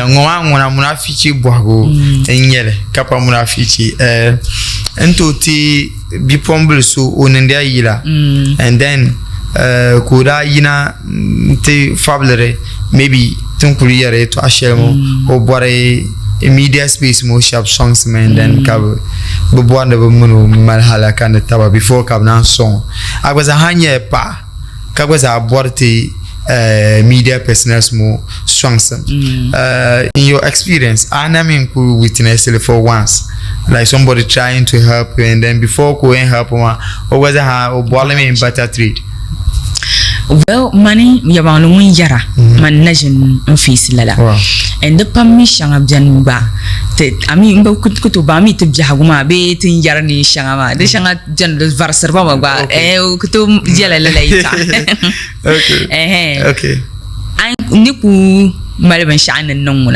Ŋɔ maa ŋuna munafichi bɔhigu n-nyɛ li ka pa munafichi. Eh, n tooi ti bipuɣimbila so o niŋdiya yila and then eh, ka o daa yina nti fabiliri maybe ti ni kuli yɛri yɛtɔɣa shɛli ŋɔ o bɔri media space ŋɔ shɛba sɔŋsimi and then ka bɛ bɔri ni bɛ mini o mali halaka ni taba before ka bɛ naan sɔŋ o. A gba zaa ha nyɛla paɣa. Ka gba zaa bɔri ti media personnels mo sɔŋsim. In your experience, a na mi n-kuli witness li for once, like somebody trying to help you and then before ka o yɛn help maa, o gba zaa ha o bɔri li mi in barter trade. Well, mani yɛlimaŋli ŋun yɛra, mani na ʒini n face lala. And di pam mi shɛŋa beni gba, ti, a mi n gba ku tooi baŋ a mi ti biɛhigu maa bee ti ni yɛri neen shɛŋa maa, di shɛŋa beni di varisiri ba mi gba, eh, o ku tooi yɛla lala yɛltɔɣa. Ɛhɛn. A ni ku mali binshɛɣu ni niŋ ŋuna.